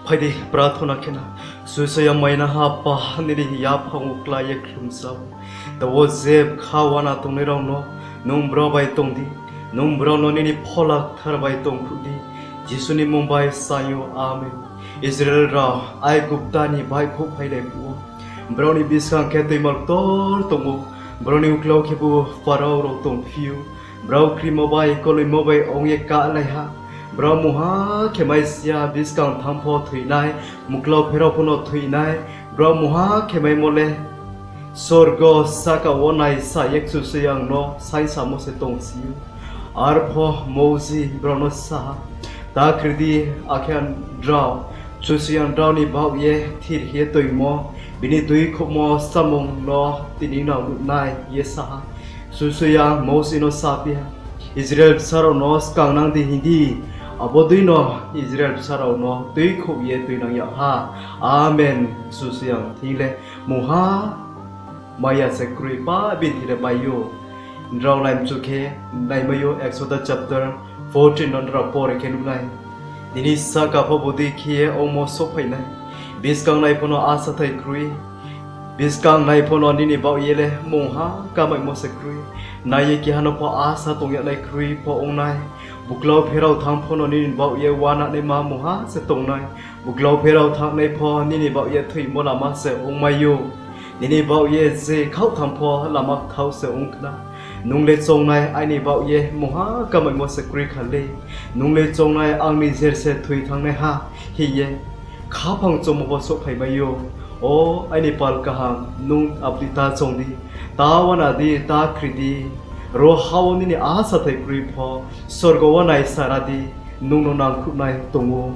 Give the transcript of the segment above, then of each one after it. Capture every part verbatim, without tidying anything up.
Phai di, prarthona khe na. Kchusoyang mainaha Apa, nini yaphang wo klái ye khlumsa ou. Taoh wo je bkha uana tongnai rao no nung brao bai tong di, nung brao no nini Phola Kthar bai tongkhruh di. Jisu ni mmung bai saing ou, amen. Israel rao Aigupta ni baihkhouh phailai phuh wo, brao ni buskang khe toimall ktor tong ou, brao ni uklau khebu Pharao rao tongphi ou. Brao krimo bai koloimo bai ong ye kahlai ha. Brao mungha khe mai si ya, buskang thanng pho thoi nai, muklau pherao pho no thoi nai. Brao mungha khe maimo le sorgo sahka wo naisa ye Kchusoyang no saingsamo se tongsi ou. Arpho Mousi brao no sa ha, Ta kri di, akhe drao, Kchusoyang drao ni baoh ye thir ye toingmo, bini tuikhouhmo samung no tini nrao nuh nai, hing ye sa ha. Kchusoyang Mousi no saphi ha, Israel bsa rao no skangnang di hing di, abo dei no Israel bsa rao no tuikhouh ye toinang yag ha. Amen. Kchusoyang thing le mungha mai ya se kroi, pa bini thing le mai ou. Nrao naimchu khe naimai ou, Exodus chapter fourteen no nrao pore khe nuh nai. Nini sahka pho bodei khe ye ongmo souhphai nai. Buskang nai pho no asa thai kroi. Buskang nai pho no nini baoh ye le mungha kamaimo se kroi. Nai ye keha no pho asa tong yag nai kroi pho ong nai. Buklau pherao thanng pho no nini baoh ye uana naima mungha se tong nai. Buklau pherao thanngnai pho nini baoh ye thoimo lama se ongmai ou. Nini baoh ye je khaoh thanng pho lama kthao se ong khna. Nung le choung nai, aini baoh ye mungha kamaimo se kroi kha le. Nung le choung nai, ang ni jer se thoi thanngnaiha, hing ye khaphang choungmo pho souhphaimai ou. O aini pal kaham, nung abo dei ta choung di, ta uana di, ta kri di. Ro ha wo nini asa thai kroi pho, sorgo wo naisara di, nung no nangkhruhnai tong ou.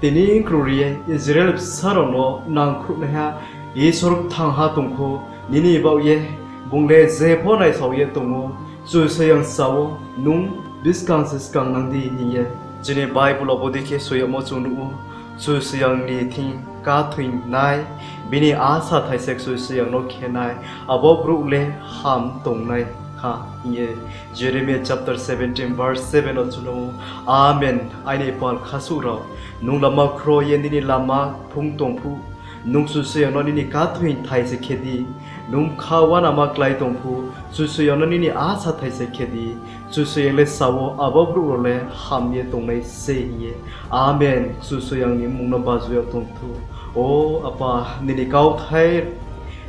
Tini krung ri ye Israel bsa rao no nangkhruhnaiha Isor kthangha tong kho, nini baoh ye bung le je pho naisao ye tong ou. Kchusoyang sa ou, nung buskang se skangnang di hing ye. Chini Bible wo bodei khe soi yagmo chung nuh ou, Kchusoyang ni thing kathoinai, bini asa thai se Kchusoyang no khe nai, abo brouh le ham tongnai kha hing ye. Jeremiah chapter seventeen verse seven wo chung nuh ou. Amen. Aini pal khasuh rao, nung lama khro ye nini lama kphung tong phuh, nung Kchusoyang no nini kathoing thai se khe di. Nung bkha uanama klái tong phuh, Kchusoyang no nini asa thai se khe di. Kchusoyang le sa ou, abo brouh rao le ham ye tongnai se hing ye. Amen. Kchusoyang ni mmung no baju yag tong thou. O Apa, nini kauthai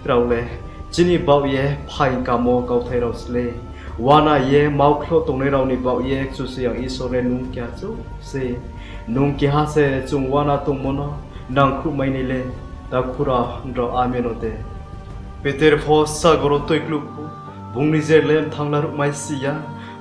rao le chini baoh ye phaing kamo kauthai rao se le. Uana ye maukhloh tongnai rao ni baoh ye Kchusoyang Isor le nung keha chouh se. Nung keha se chung uana tongmo no nangkhruhmai nai le. Takhu rao, nrao amen no de. Peter pho sagor wo tuikluh phuh, bung ni jer le mthang laruhmai si ya,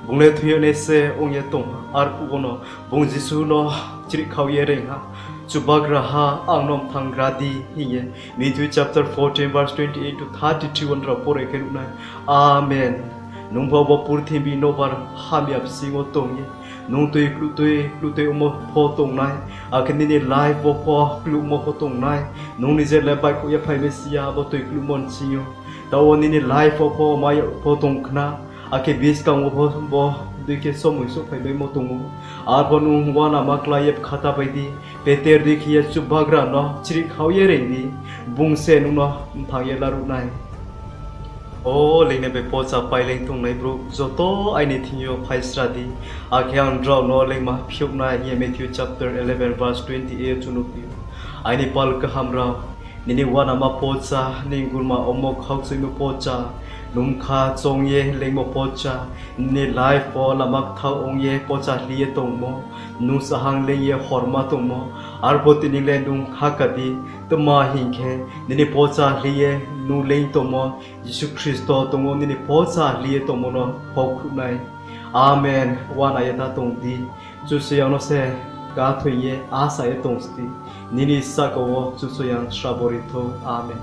bung le thoi yag nai se ong ye tong ha. Arphuh wono bung Jisu no chrihkhaoh ye reing ha, Chubagraha, ang no mthang gra di, hing ye. Matthew chapter fourteen verse twenty-eight to thirty-three wo nrao pore khe nuh nai. Amen. Nung pho bo purthimbi nobar hamya bsing wo tong ye, nung tuikluh tuikluh tui ongmo pho tong nai, akhe nini life wo pho kluhmo pho tong nai. Nung ni jer le baihkhouh ye phaimai si ya bo tuikluhmo ni sing yo. Taoh wo nini life wo pho mai yag pho tong khna, akhe buskang wo pho bo dei khe somoi souhphaimaimo tong ou. Arpho nung uanama klái ye bkha ta bai di, Peter dei khe ye Chubagra no chrihkhaoh ye reing di, bung se nung no mthang ye laruh nai. O leing nai bai pocha paileing tongnai brouh joto aini thing yo phaisra di, akhe ang nrao no leingma phiouh nai hing ye Matthew chapter eleven verse twenty-eight chung nuh phi ou. Aini pal kaham rao, nini uanama pocha, nini gulma ongmo khaukchoimo pocha, nung bkha choung ye leingmo pocha, nini life wo lama kthao ong ye pocha hli ye tongmo, nung sahang leing ye horma tongmo, arpho tini le nung khaka di, tma hing khe, nini pocha hli ye nung leing tongmo, Jisu Khristo tong ou, nini pocha hli ye tongmo no houhkhruh nai. Amen. Uana ye ta tong di. Kchusoyang no se kathoing ye asa ye tong sdi. Nini sahka wo Kchusoyang srabo ri thou. Amen.